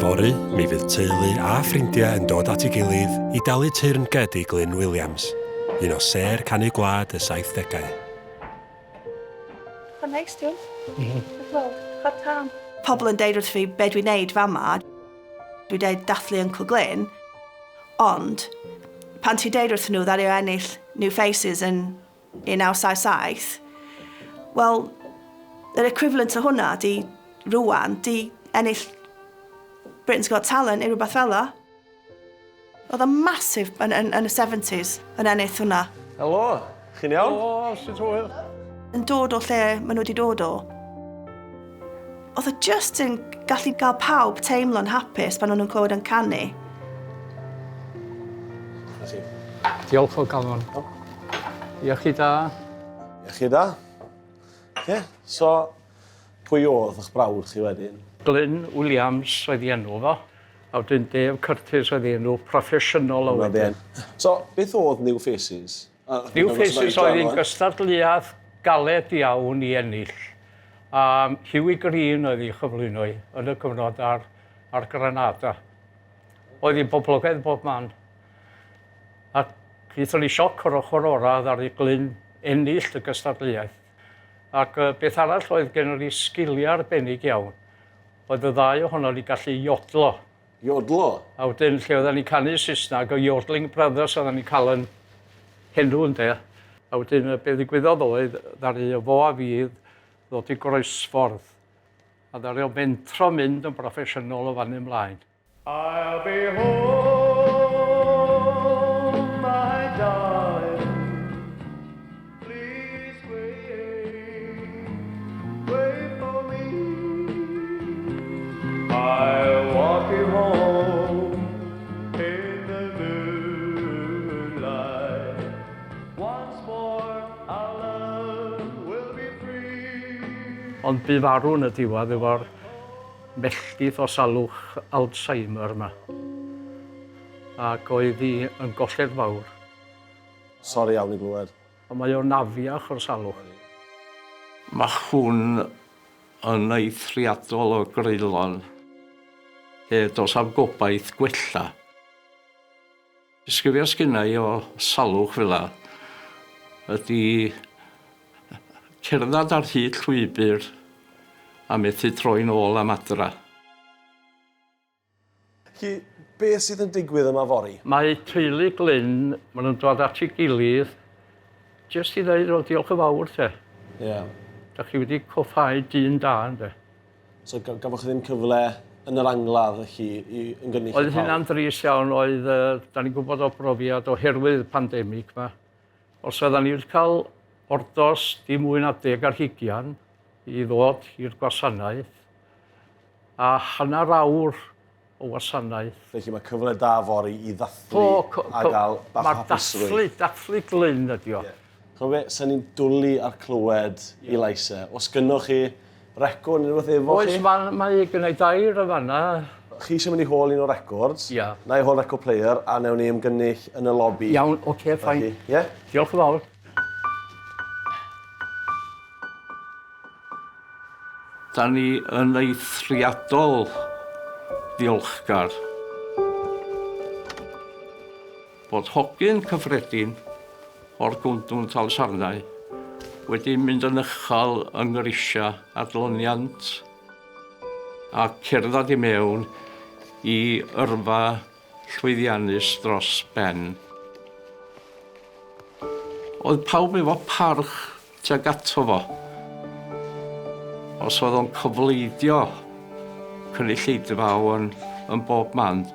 Fory, mi fydd teulu a ffrindiau yn dod at ei gilydd i dalu teyrnged i Glyn Williams, un o sêr canu gwlad y saithdegau. Mae'n neis, diwn. Wel, chwarae tân. Pobl yn deud wrth fi be dwi'n neud fama. Dwi'n deud dathlu Uncle Glyn, ond pan ti'n deud wrth nhw ddaru o ennill New Faces yn 1977, wel, yr equivalent o hwnna di rwan, di ennill Britain's Got Talent neu rhywbeth fel 'na. Oedd o'n massive yn, yn, yn y 70s yn ennill hwnna. Helo, chi'n iawn? Helo, sut hwyl? Yn dod o lle maen nhw wedi dod o. Oedd o just yn gallu gael pawb teimlo'n hapus pan o'n nhw'n clywed yn canu. Diolch o galon. Iechyd da. Iechyd da. Ie, so pwy oedd eich brawd chi wedyn? Glyn Williams oedd ei enw fo. A wedyn Dave Curtis oedd ei enw proffesiynol o wedyn. So, beth oedd New Faces? New Faces oedd hi'n gystadleuaeth galed iawn i ennill. A Hughie Green oedd ei chyflwyno hi yn y cyfnod ar, ar Granada. Oedd hi'n boblogaidd bob man. A gaethon ni sioc o'r ochr orau ddaru Glyn ennill y gystadleuaeth. Ac beth arall oedd gennym ni sgiliau arbennig iawn. Oedd y ddau ohonon ni gallu iodlo. Iodlo? A wedyn lle oedden ni'n canu Saesneg, y Yodeling Brothers oedden ni'n cael yn henw ynde. A wedyn be ddigwyddodd oedd, ddaru y fo a fi ddod i groesffordd. A ddaru o fentro mynd yn broffesiynol o fan ymlaen. I'll be home, my darling. Please wait, wait for me. I'll walk you home in the moonlight. Once more, our love will be free. Ond bu farw yn y diwedd efo'r melltith o salwch Alzheimer 'ma. Ac oedd hi yn golled fawr. Sori iawn i glywed. Ond mae o'n afiach o'r salwch. Mae hwn yn eithriadol o greulon, lle does am gobaith gwella. Disgrifiad sgynna i o salwch fel 'a ydi cerdded ar hyd llwybr a methu troi'n ôl am adra. Felly, beth sydd yn digwydd yma fory? Mae teulu Glyn, maen nhw'n dod at ei gilydd jyst i ddeud, wel, diolch yn fawr te. Ie. Yeah. Da chi wedi coffáu dyn da, ynddo. So gafoch chi ddim cyfle yn yr angladd felly i ymgynnull Oedd hynna'n drist iawn, oedd, uh, da ni'n gwybod o brofiad oherwydd pandemig yma. Os oedden ni wedi cael ordos dim mwy na deg ar hugian i ddod i'r gwasanaeth, a hanner awr o wasanaeth. Felly mae cyfle da fory i ddathlu o, a gael bach o hapusrwydd. Mae'r dathlu, dathlu glyn ydi o. Yeah. Ch'mo' be', sen i'n dwli ar clywed i lais e. Os gynnoch chi record neu rwbeth efo chi? Oes, ma' mae gynna i dair yn fan 'na. Chi isio mynd i hôl un o'r records. Ia. Na i hôl record player a newn ni ymgynnull yn y lobby. Iawn, oce, fine. Ie? Diolch yn fawr. Da ni yn eithriadol ddiolchgar bod hogyn cyffredin o'r gwndwn Talsarnau wedi mynd yn ychal yng ngrisiau adloniant a cerdded i mewn i yrfa llwyddiannus dros ben. Oedd pawb efo parch tuag ato fo. Os oedd o'n cofleidio cynulleidfa o'n yn bob man.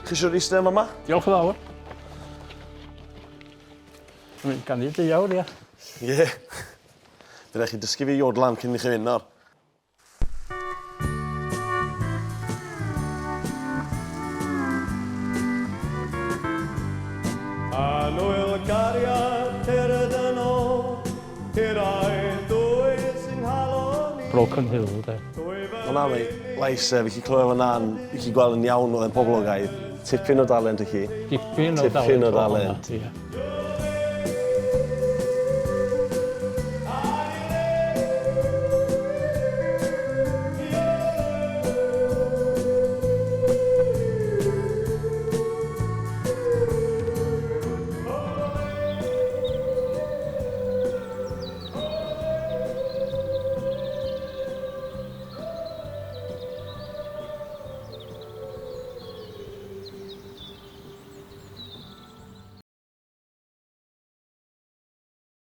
Chi eisiau eistedd yma? Diolch yn fawr. Mae'n ganu deuawr, ia. Ie. Yeah. Fe chi dysgu fi iodlan cyn i chi fynd nawr. Annwyl gariad, tyrd yn ôl, hiraeth dwys yng nghalon i. Broken Hill, de. O na, mae lais e, fi 'llu clywed fan'na'n, fi 'llu gweld yn iawn oedd e'n poblogaidd. Tipyn o dalent i chi. Dipyn o dalent. Tipyn o dalent. Ie.